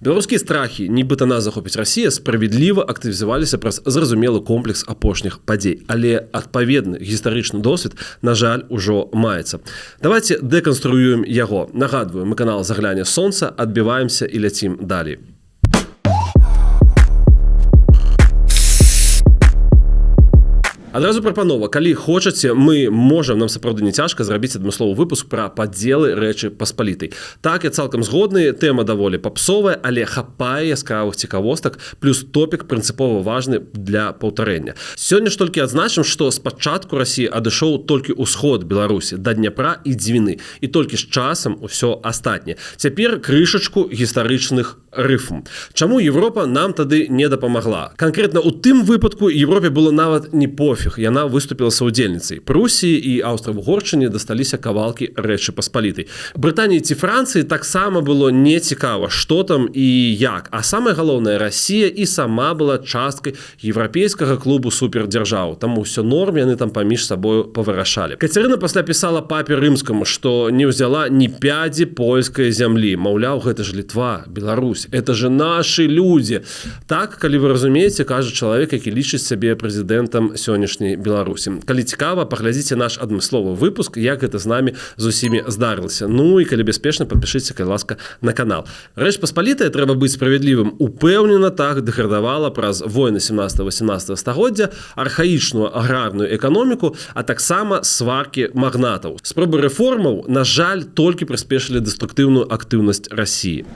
Беларускія страхі, нібыта нас захопіць Расія, справядліва актывізаваліся праз зразумелы комплекс апошніх падзей, але адпаведны гістарычны досвед, на жаль, ужо маецца. Давайте дэканструюем яго. Нагадваю, мы канал «Загляне сонца», адбіваемся і ляцім далей. Адразу прапанова: калі хочаце, мы можам, нам сапраўды не цяжка зрабіць адмысловы выпуск пра падзелы Рэчы Паспалітай. Так, я цалкам згодны, тэма даволі папсовая, але хапае яскравых цікавостак, плюс топік прынцыпова важны для паўтарэння. Сёння ж толькі адзначым, што спачатку Расіі адышоў толькі ўсход Беларусі да Дняпра і Дзвіны, і толькі з часам усё астатняе. Цяпер крышачку гістарычных рыфм. Чаму Европа нам тады не дапамагла? Канкрэтна у тым выпадку Европе было нават не пофіг, яна выступіла саўдзельніцай. Прусіі і Аўстра-Угоршчыне дасталіся кавалкі Рэчы Паспалітай. Брытаніі ці Францыі таксама было не цікава, што там і як. А самае галоўнае, Расія і сама была часткай еўрапейскага клубу супердзяржаў. Таму ўсё норм, яны там паміж сабою павырашалі. Кацярына пасля пісала папе рымскаму, што не ўзяла ні пядзі польскай зямлі. Маўляў, гэта ж Літва, Беларусь, это же наши люди. Так, калі вы разумееце, кажа чалавек, які лічыць сябе прэзідэнтам сённяшняй Беларусі. Калі цікава, паглядзіце наш адмысловы выпуск, як гэта з намі з усімі здарылася. Ну і калі бяспечна, падпішыце, калі ласка, на канал. Рэч Паспалітая, трэба быць справядлівым, упэўнена так дэградавала праз войны 17-18 стагоддзя, архаічную аграрную эканоміку, а таксама сваркі магнатаў. Спробы рэформаў, на жаль, толькі прыспешылі дэструктыўную актыўнасць Расіі.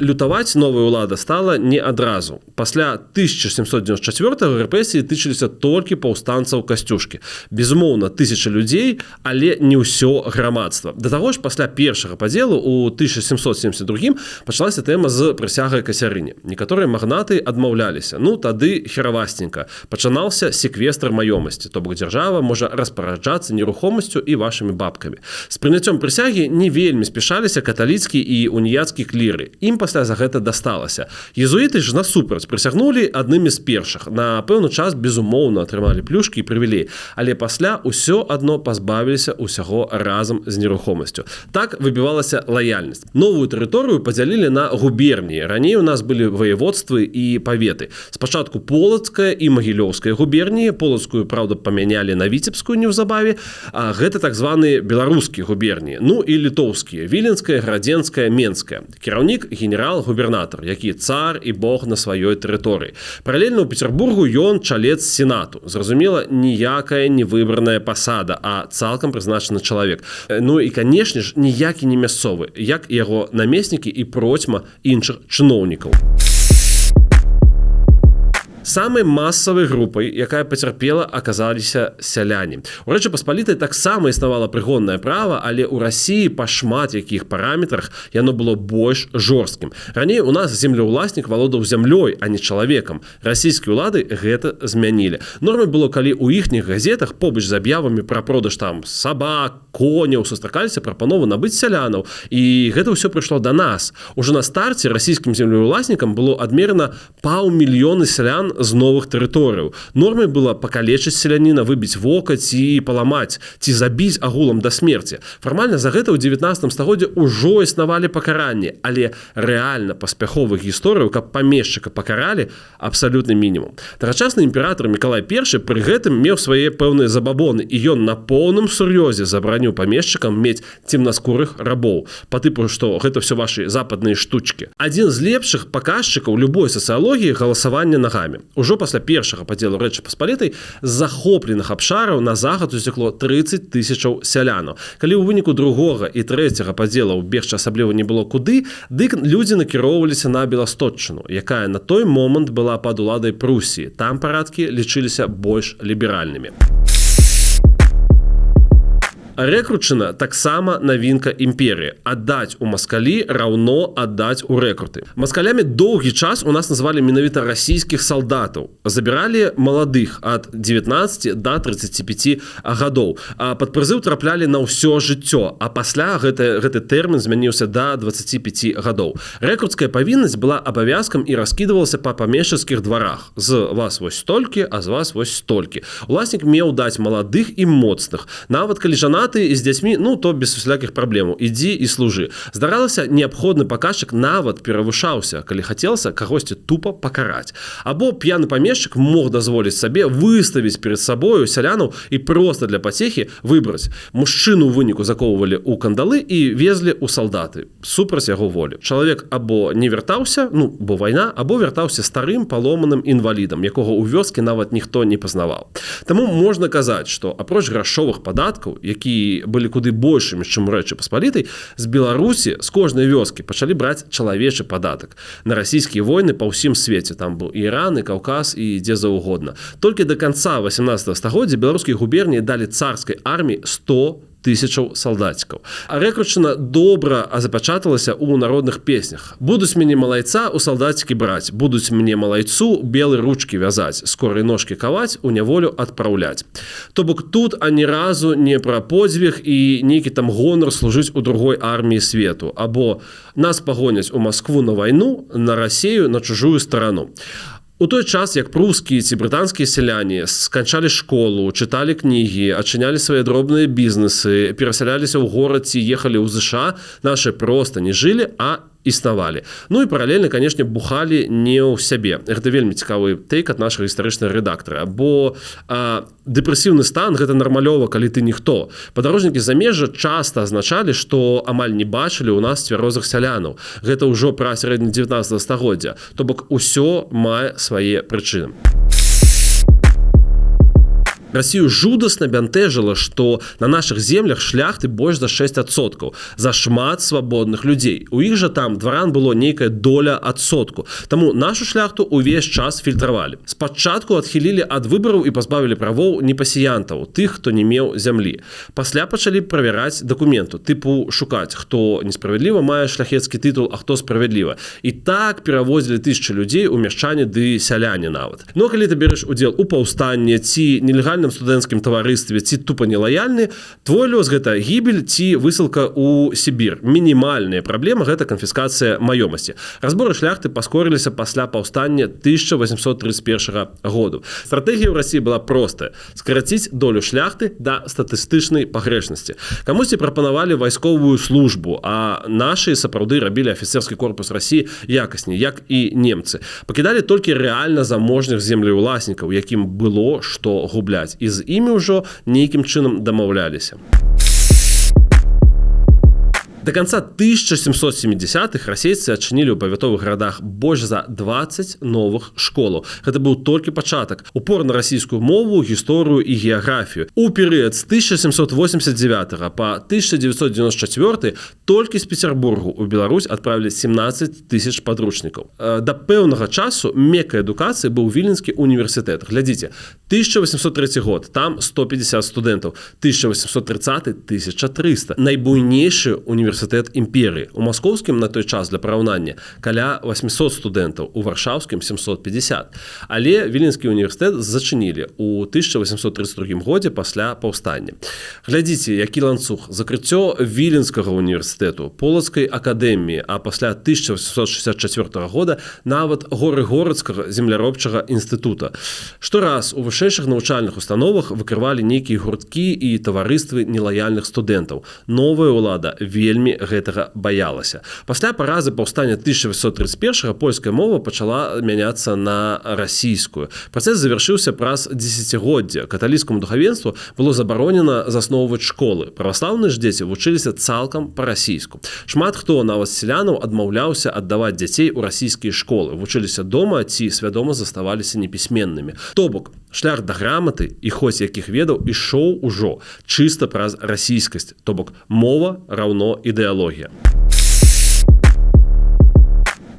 Лютаваць новая ўлада стала не адразу. Пасля 1794 рэпрэсіі тычыліся толькі паўстанцаў Касцюшкі. Безумоўна, тысяча людзей, але не ўсё грамадства. Да таго ж, пасля першага падзелу у 1772 пачалася тэма з прысягай Кацярыне. Некаторыя магнаты адмаўляліся. Ну, тады херавасценька. Пачынаўся секвестр маёмасці, то бок дзяржава можа распараджацца нерухомасцю і вашымі бабкамі. З прыняццём прысягі не вельмі спяшаліся каталіцкі і уніяцкі кліры. Ім пасля за гэта дасталася. Езуіты ж насупраць прысягнулі аднымі з першых. На пэўны час, безумоўна, атрымалі плюшкі і прывілеі, але пасля ўсё адно пазбавіліся ўсяго разам з нерухомасцю. Так выбівалася лаяльнасць. Новую тэрыторыю падзялілі на губерніі. Раней у нас былі ваяводствы і паветы. Спачатку Полацкая і Магілёўская губерніі, Полацкую, праўда, памянялі на Віцебскую неўзабаве, а гэта так званыя беларускія губерніі. Ну і літоўскія: Віленская, Градзенская, Менская. Кіраўнік генерал-губернатар, які цар і бог на сваёй тэрыторыі. Паралельна ў Петербургу ён чалец сенату. Зразумела, ніякая не выбраная пасада, а цалкам прызначаны чалавек. Ну і, канешне ж, ніякі не мясцовы, як і яго намеснікі і процьма іншых чыноўнікаў. Самай масавай групай, якая пацярпела, аказаліся сяляне. У Рэчы Паспалітай таксама існавала прыгоннае права, але ў Расіі па шмат якіх параметрах яно было больш жорсткім. Раней у нас землеўласнік валодаў зямлёй, а не чалавекам. Расійскія ўлады гэта змянілі. Нормай было, калі ў іхніх газетах побач з аб'явамі пра продаж там сабак, коняў сустракаліся прапановы набыць сялянаў. І гэта ўсё прыйшло да нас. Ужо на старце расійскім землеўласнікам было адмерана паўмільёны сялян з новых тэрыторыяў. Нормай было пакалечыць селяніна, выбіць вока ці паламаць, ці забіць агулам да смерці. Фармальна за гэта ў 19 стагоддзе ўжо існавалі пакаранні, але рэальна паспяховых гісторыяў, каб памешчыка пакаралі, абсалютны мінімум. Тагачасны імператор Мікалай I пры гэтым меў свае пэўныя забабоны, і ён на поўным сур'ёзе забараніў памешчыкам мець цемнаскурых рабоў. Па тыпу, што гэта все ваши западные штучки. Адзін з лепшых паказчыкаў любой сацыялогіі — галасаванне нагамі. Ужо пасля першага падзелу Рэчы Паспалітай з захопленых абшараў на захад уцякло 30 тысячаў сялянаў. Калі ў выніку другога і трэцяга падзелаў бегчы асабліва не было куды, дык людзі накіроўваліся на Беластотчыну, якая на той момант была пад уладай Прусіі. Там парадкі лічыліся больш ліберальнымі. Рэкрутчына таксама навінка імперыі. Аддаць у маскалі раўно аддаць у рэкруты. Маскалямі доўгі час у нас называлі менавіта расійскіх салдатаў. Забіралі маладых ад 19 до 35 гадоў. А пад прызыў траплялі на ўсё жыццё, а пасля гэты тэрмін змяніўся да 25 гадоў. Рэкрутская павіннасць была абавязкам і раскідывалася па памешчыцкіх дварах. З вас вось столькі, а з вас вось столькі. Уласнік меў даць маладых і моцных. Нават калі жанаты, Жанаты і з дзяцьмі, ну то без усялякіх праблемаў, ідзі і служы. Здаралася, неабходны паказчык нават перавышаўся, калі хацелася кагосьці тупа пакараць. Або п'яны памешчык мог дазволіць сабе выставіць перад сабою сялянаў і проста для пацехі выбраць. Мужчыну ў выніку закоўвалі ў кандалы і везлі ў салдаты супраць яго волі. Чалавек або не вяртаўся, ну бо вайна, або вяртаўся старым паломаным інвалідам, якога ў вёскі нават ніхто не пазнаваў. Таму можна казаць, што апроч грашовых падаткаў, які былі куды большымі, чым у Рэчы Паспалітай, з Беларусі, з кожнай вёскі пачалі браць чалавечы падатак на расійскія войны па ўсім свеце. Там быў і Іран, і Каўказ, і дзе заўгодна. Толькі да канца 18 стагоддзя беларускія губерніі далі царскай арміі 100 тысячаў салдацікаў. А рэкрутчына добра запячаталася ў народных песнях. Будуць мяне, малайца, у салдацікі браць, будуць мне, малайцу, белы ручкі вязаць, скорай ножкі каваць, у няволю адпраўляць. То бок тут ані разу не пра подзвіг і нейкі там гонар служыць у другой арміі свету. Або нас пагоняць у Маскву на вайну, на Расею, на чужую старану. У той час, як прускія ці брытанскія сяляне сканчалі школу, чыталі кнігі, адчынялі свае дробныя бізнесы, перасяляліся ў горад ці ехалі ў ЗША, нашы проста не жылі, а існавалі. Ну і паралельна, канешне, бухалі не ў сябе. Гэта вельмі цікавы тэйк ад нашага гістарычнага рэдактара, бо дэпрэсіўны стан — гэта нармалёва, калі ты ніхто. Падарожнікі замежжа часта азначалі, што амаль не бачылі ў нас цвярозых сялянаў. Гэта ўжо пра сярэдні 19 стагоддзя. То бок усё мае свае прычыны. Расію жудасна бянтэжыла, што на нашых землях шляхты больш за 6%, зашмат свабодных людзей. У іх жа там дваран было нейкая доля адсотку. Таму нашу шляхту увесь час фільтравалі. Спачатку адхілілі ад выбараў і пазбавілі правоў непасіянтаў, тых, хто не меў зямлі. Пасля пачалі правяраць дакументу, тыпу шукаць, хто несправядліва мае шляхецкі тытул, а хто справядліва. І так перавозілі тысячы людзей у мяшчане ды сяляне нават. Но калі ты береш удзел у паўстанні ці нелегальным студэнцкім таварыстве ці тупа нелаяльны, твой лёс — гэта гібель ці высылка ў Сібір. Мінімальная праблема — гэта канфіскацыя маёмасці. Разборы шляхты паскорыліся пасля паўстання 1831 году. Стратэгія ў Расіі была простая: скараціць долю шляхты да статыстычнай пагрэшнасці. Камусьці прапанавалі вайсковую службу, а нашы сапраўды рабілі афіцерскі корпус Расіі якасней, як і немцы. Пакідалі толькі рэальна заможных землеўласнікаў, якім было што губляць, і з імі ўжо нейкім чынам дамаўляліся. Да канца 1770-х расейцы адчынілі ў павятовых гарадах больш за 20 новых школаў. Гэта быў толькі пачатак. Упор на расійскую мову, гісторыю і геаграфію. У перыяд з 1789 по 1994 толькі з Петербургу ў Беларусь адправілі 17 тысяч падручнікаў. Да пэўнага часу мекай адукацыі быў Віленскі універсітэт. Глядзіце, 1803 год, там 150 студэнтаў, 1830 — 1300. Найбуйнейшы універсітэт імперыі. У маскоўскім на той час, для параўнання, каля 800 студэнтаў, у варшаўскім 750. Але Віленскі універсітэт зачынілі у 1832 годзе пасля паўстання. Глядзіце, які ланцуг: закрыццё Віленскага універсітэту, Полацкай акадэміі, а пасля 1864 года нават Горыгородскага земляробчага інстытута. Штораз у вышэйшых навучальных установах выкрывалі нейкія гурткі і таварыствы нелаяльных студэнтаў. Новая ўлада вельмі гэтага баялася. Пасля паразы паўстання 1831 польская мова пачала мяняцца на расійскую. Працэс завяршыўся праз дзесяцігоддзя. Каталіцкаму духавенству было забаронена засноўваць школы. Праваслаўныя ж дзеці вучыліся цалкам па-расійску. Шмат хто нават з сялянаў адмаўляўся аддаваць дзяцей у расійскія школы, вучыліся дома ці свядома заставаліся непісьменнымі. То бок шлях да граматы і хоць якіх ведаў ішоў ужо чыста праз расійскасць, то бок мова раўно ідэалогія.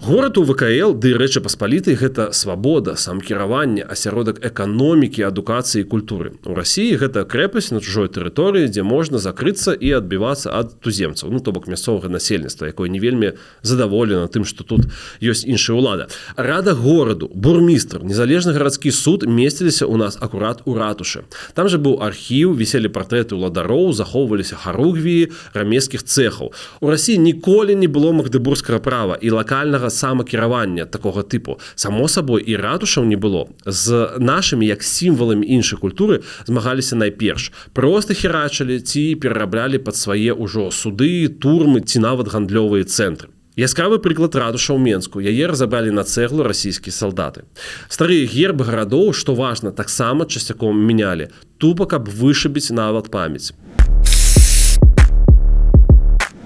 Горад у ВКЛ ды Рэчы Паспалітай — гэта свабода, самкіраванне, асяродак эканомікі, адукацыі, культуры. У Расіі гэта крэпасць на чужой тэрыторыі, дзе можна закрыцца і адбівацца ад туземцаў, ну то бок мясцовага насельніцтва, якое не вельмі задаволена тым, што тут ёсць іншая ўлада. Рада гораду, бурмістр, незалежны гарадскі суд месціліся ў нас акурат у ратушы. Там жа быў архіў, віселі партрэты ўладароў, захоўваліся харугвіі рамескіх цэхаў. У Расіі ніколі не было магдэбургскага права і лакальнага самакіравання такога тыпу. Само сабой, і ратушаў не было. З нашымі, як сімваламі іншай культуры, змагаліся найперш. Проста херачылі ці перараблялі пад свае ўжо суды, турмы ці нават гандлёвыя цэнтры. Яскравы прыклад — ратуша ў Менску. Яе разабралі на цэглу расійскія салдаты. Старыя гербы гарадоў, што важна, таксама часцяком мянялі, тупа каб вышыбіць нават памяць.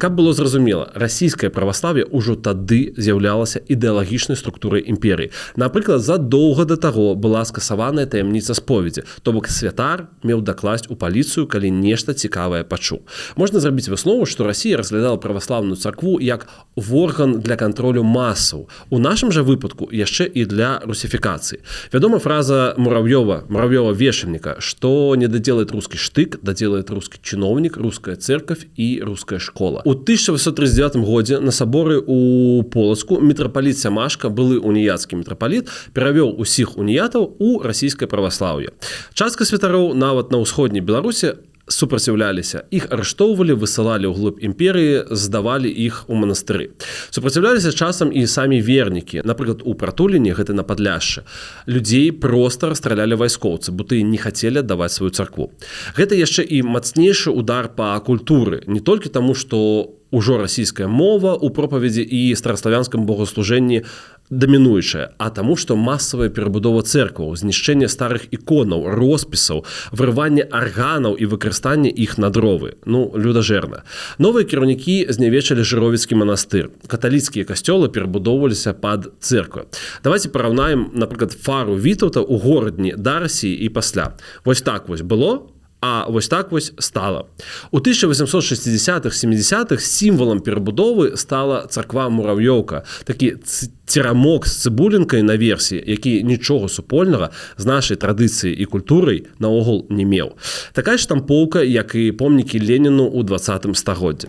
Каб было зразумела, расійскае праваславе ўжо тады з'яўлялася ідэалагічнай структурай імперыі. Напрыклад, задоўга да таго была скасаваная таямніца споведзі, то бок святар меў дакласць у паліцыю, калі нешта цікавае пачуў. Можна зрабіць выснову, што Расія разглядала праваслаўную царкву як орган для кантролю масаў. У нашым жа выпадку яшчэ і для русіфікацыі. Вядома фраза Муравьева, Муравьева вешальника: «Что не доделает русский штык, доделает русский чиновник, русская церковь и русская школа». У 1839 годзе на саборы у Полацку мітрапаліт Сямашка, былы уніяцкі мітрапаліт, перавёў усіх уніятаў у расійскае праваслаўе. Частка святароў нават на ўсходняй Беларусі супраціўляліся. Іх арыштоўвалі, высылалі ўглыб імперыі, здавалі іх у манастыры. Супраціўляліся часам і самі вернікі. Напрыклад, у Пратуліне, гэта на Падляшшы, людзей проста расстралялі вайскоўцы, бо тыя не хацелі аддаваць сваю царкву. Гэта яшчэ і мацнейшы удар па культуры, не толькі таму, што ўжо расійская мова у пропаведзі і стараславянскім богаслужэнні дамінуючая, а таму, што масавая перабудова цэркваў, знішчэнне старых іконаў, роспісаў, вырыванне арганаў і выкарыстанне іх на дровы. Ну, людажэрна. Новыя кіраўнікі знявечылі Жыровіцкі манастыр. Каталіцкія касцёлы перабудоўваліся пад церквы. Давайте параўнаем, напрыклад, фару Вітаўта ў Горадні да Расіі і пасля. Вось так вось было, а вось так вось стала. У 1860-х, 70-х сімвалам перабудовы стала царква Мураўёўка, такі церамок з цыбулінкай наверсе, які нічога супольнага з нашай традыцыяй і культурай наогул не меў. Такая штампоўка, як і помнікі Леніну ў 20 стагоддзі.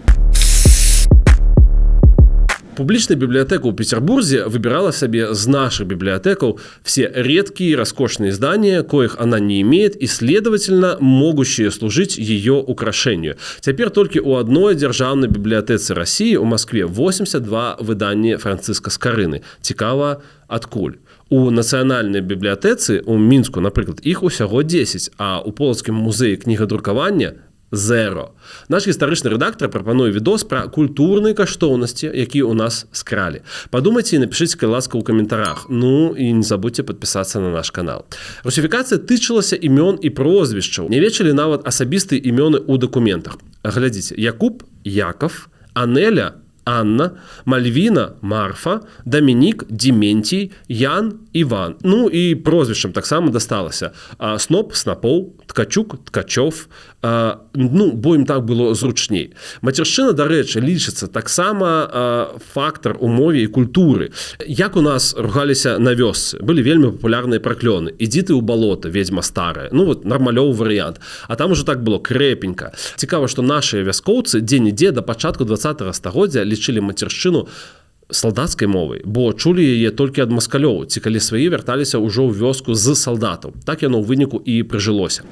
Публічная бібліятэка ў Петербурзе выбирала сабе з наших бібліятэкаў все редкие роскошные издания, коих она не имеет и, следовательно, могущие служить ее украшению. Цяпер толькі ў адной дзяржаўнай бібліятэцы России у Москве 82 выданні Францыска Скарыны. Цікава, адкуль? У нацыянальнай бібліятэцы у Мінску, напрыклад, іх усяго 10, а у Полацкім музеі кнігадрукавання зеро. Наш гістарычны рэдактар прапануе відос пра культурныя каштоўнасці, якія ў нас скралі. Падумайце і напішыце, калі ласка, ў каментарах. Ну і не забудьте падпісацца на наш канал. Русіфікацыя тычылася імён і прозвішчаў. Не вечылі нават асабістыя імёны ў дакументах. Глядзіце: Якуб — Яков, Анеля — Анна, Мальвіна — Марфа, Дамінік — Дементий, Ян — Іван. Ну і прозвішчам таксама дасталася. Сноп — Снапоў, Ткачук — Ткачоў, ну, бо ім так было зручней. Мацершчына, дарэчы, лічыцца таксама фактар у мове і культуры. Як у нас ругаліся на вёсцы, былі вельмі папулярныя праклёны: «Ідзі ты ў балота, ведьма старая». Ну вот, нармалёў варыянт. А там уже так было крэпенька. Цікава, што нашыя вяскоўцы дзе-нідзе да пачатку 20 стагоддзя лічылі мацершчыну салдацкай мовай, бо чулі яе толькі ад маскалёў ці калі свае вярталіся ўжо ў вёску з салдатаў. Так яно ў выніку і прыжылося.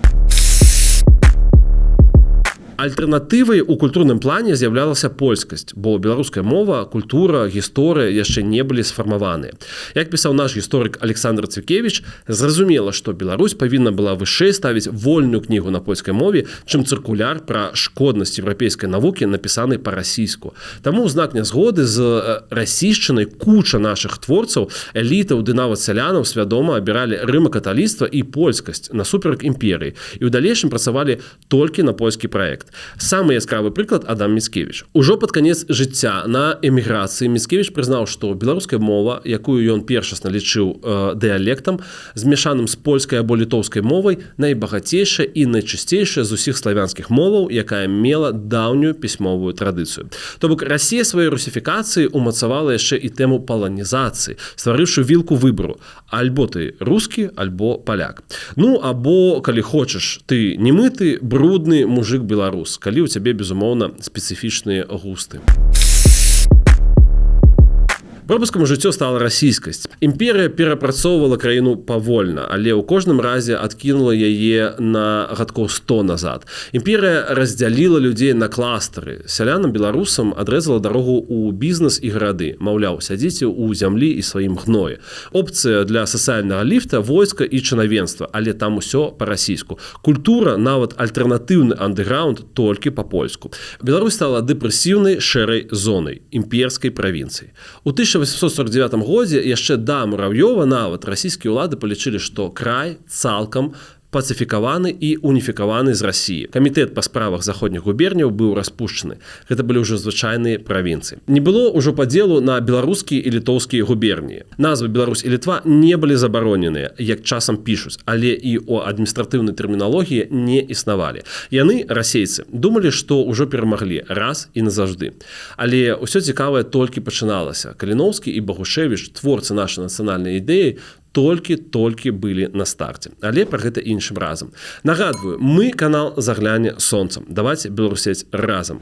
Альтэрнатывай у культурным плане з'яўлялася польскасць, бо беларуская мова, культура, гісторыя яшчэ не былі сфармаваныя. Як пісаў наш гісторык Александр Цвікевич, зразумела, што Беларусь павінна была вышэй ставіць вольную кнігу на польскай мове, чым цыркуляр пра шкоднасць еўрапейскай навукі, напісаны па-расійску. Таму ў знак нязгоды з расійшчынай куча нашых творцаў, элітаў ды нават сялянаў свядома абіралі рымакаталіцтва і польскасць насуперак імперыі і ў далейшым працавалі толькі на польскі праект. Самы яскравы прыклад — Адам Міцкевич. Ужо пад канец жыцця на эміграцыі Міцкевич прызнаў, што беларуская мова, якую ён першасна лічыў дыялектам, змяшаным з польскай або літоўскай мовай, найбагацейшая і найчысцейшая з усіх славянскіх моваў, якая мела даўнюю пісьмовую традыцыю. То бок Расія сваёй русіфікацыі умацавала яшчэ і тэму паланізацыі, стварыўшы вілку выбару: альбо ты рускі, альбо паляк. Ну або, калі хочаш, ты немыты, брудны мужик беларус, калі ў цябе, безумоўна, спецыфічныя густы. Пропускам у жыццё стала расійскасць. Імперыя перапрацоўвала краіну павольна, але ў кожным разе адкінула яе на гадкоў 100 назад. Імперыя раздзяліла людзей на кластары. Сялянам беларусам адрэзала дарогу ў бізнес і гарады. Маўляў, сядзіце ў зямлі і сваім гноі. Опцыя для сацыяльнага ліфта — войска і чынавенства, але там усё па-расійску. Культура, нават альтэрнатыўны андэграунд, толькі па-польску. Беларусь стала дэпрэсіўнай шэрай зонай, імперскай правінцыі. У 1849 годзе, яшчэ да Мураўёва нават, расійскія ўлады палічылі, што край цалкам пацыфікаваны і уніфікаваны з Расіі. Камітэт па справах заходніх губерняў быў распушчаны. Гэта былі ўжо звычайныя правінцыі. Не было ўжо падзелу на беларускія і літоўскія губерніі. Назвы Беларусь і Літва не былі забароненыя, як часам пішуць, але і ў адміністратыўнай тэрміналогіі не існавалі. Яны, расейцы, думалі, што ўжо перамаглі раз і назаўжды. Але ўсё цікавае толькі пачыналася. Каліноўскі і Багушэвіч, творцы нашай нацыянальнай ідэі, толькі-толькі былі на старце. Але пра гэта іншым разам. Нагадваю, мы канал «Загляне сонцам». Давайте беларусець разам.